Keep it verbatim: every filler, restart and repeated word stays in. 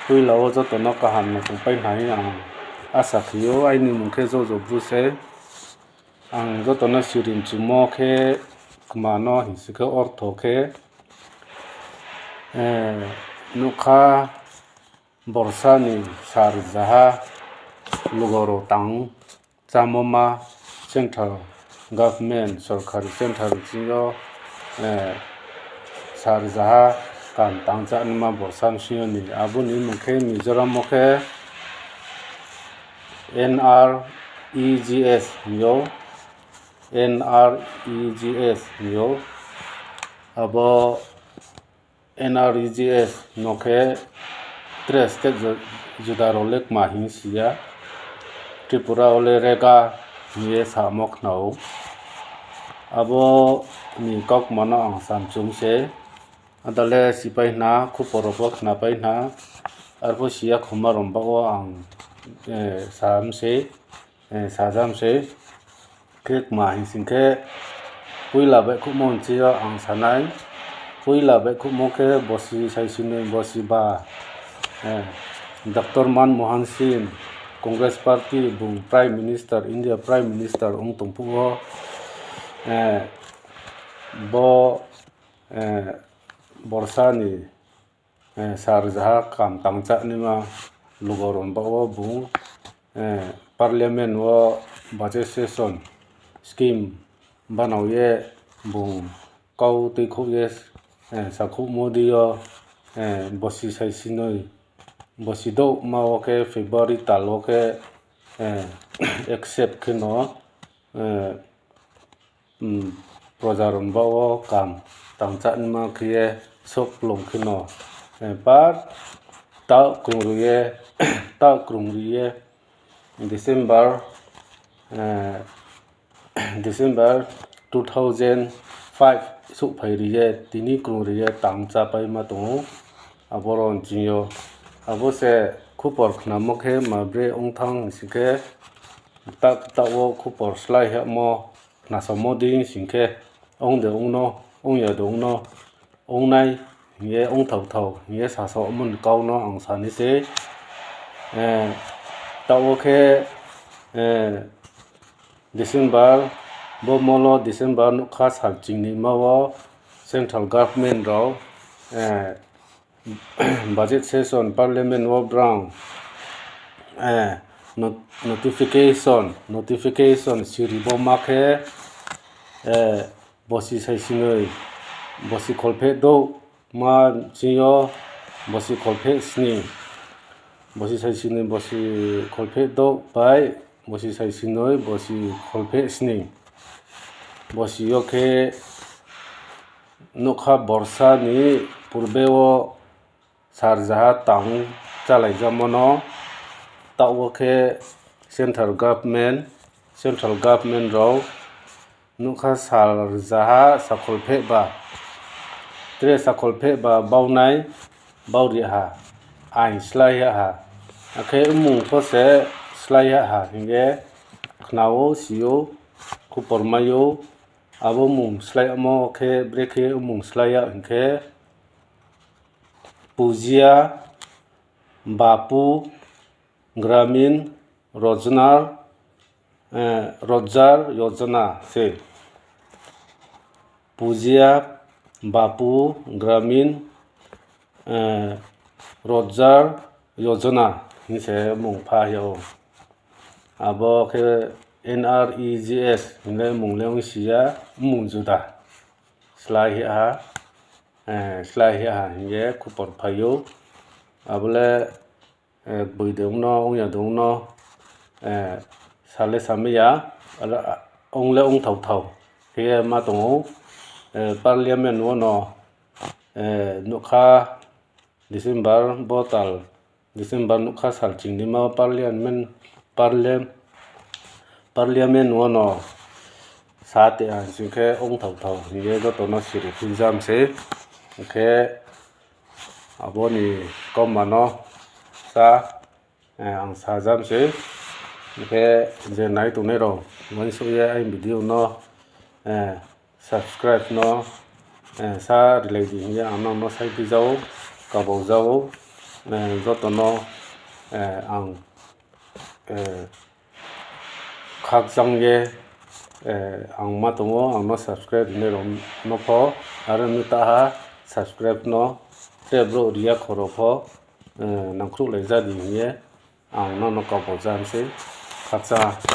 Poila wo joto no kaham no tongpai hna hing ang asa khe ou, aini mmung khe Jojo Bru se. Ang joto no sirimchumo khe kma no hing si khe ortho khe, eh, nougkha borsa ni sa rzaha lugo rao tang chámo ma central government, sorkari central ching yo, eh, sa rzaha kam tang chánaima borsa bsing yo ni. Abo ni mmung khe Mizoram wo khe N R E G S hing ou, N R E G S hing ou. Abo N R E G S no khe tre state ju-, juda rao le kma hing si ya. Tripura wo le rega hing ye samo khna ou. Abo ni kaukma no ang samchum se. Ada le sipai hna, khupor rao pho khnapai hna. Arphuh si ya khoma rao baoh wo ang, eh, sam se, eh, sajam se. Khe kma hing sing khe, poila baihkhouhmo nching yo ang sa nai. Poila baihkhouhmo khe bosi saisinoi bosi ba, eh, Doctor Manmohan Singh, Congress Party, bung Prime Minister, India Prime Minister ong tong phuh wo, eh, bo, eh, borsa ni, eh, sa rzaha kam tang chánaima lugo rao baoh wo bung, eh, Parliament wo budget session scheme banao ye bung kau tuikhouh ye, eh, sakhouhmo dei yo, eh, bosi saisinoi, bosi douhma wo khe February tal wo khe, eh, accept khe no, eh, proja rao baoh wo kam tang chánaima khe ye soklong khe no, eh, par taoh krungri ye, taoh krungri ye December, eh, December two thousand five souhphai ri ye, tini krungri ye tang chápaima tong ou. Abo rao nching yo, abo se khupor khnamo khe ma bre ong thanng hing si khe, taoh, taoh wo khupor slái hamo, khnasaomo dei sing khe, ong de ong no, ong ya de ong no, ong nai hing ye, ong thao thao hing ye sasaomo ni kau no ang sa ni se. Eh, taoh wo khe, eh, December, bo molo December nougkha sal chingnima wo central government rao, eh, budget session parliament wo brang, eh, not-, notification, notification siri bo ma khe, eh, bosi saisinoi, bosi kholpheh douhma ching yo, bosi kholpheh sning, bosi saisinoi, bosi kholpheh douh bai, bosi saisinoi, bosi kholpheh sning. Bosi yo khe nougkha borsa ni purbe wo sa rzaha tang chálaijamo no, taoh wo khe central government, central government rao nougkha sa rzaha sa kholpheh ba, tre sa kholpheh ba baunai, bauri ha, ain slái ha. Akhe mmung pho se slái ha hing ye khna ou, si ou, khupor mai ou. Abo mmung sláimo khe brekhe mmung slái ya hing khe, Pujya Bapu Gramin Rojnar, eh, Rojgar Yojana se. Pujya Bapu Gramin, eh, Rojgar Yojana hing se mmung pha ya ou. Abo khe N R E G S hing le mmung le ong si ya, mmung juda. Slái ha, eh, slái ha hing ye khupor phai ou. Abo le, eh, boi de ong no, ong ya de ong no, eh, sa le samai ya, ong le ong thao thao khe ye ma tong ou, eh, parliament wo no, eh, nougkha December bo tal, December nougkha sal chingnima parliament, parliam-, parliament wo no sa te ang sing khe ong thao thao hing ye joto no siri phinjam se. Hing khe abo ni kauma no sa, eh, ang sajam se. Hing khe je nai tongnai rao, uaingsouh ye aini video no, eh, subscribe no, eh, sa rilai di hing ye ang nang no sai phi ja ou, kabau ja ou. joto no ang khakchang ye ang ma tong ou, ang no subscribe rinai rao no pho, aro mi taha subscribe no tre brouh ri ya kho rao pho nangkhruhlai ja di hing ye ang no no kabo ja mi sei, khakchang ha.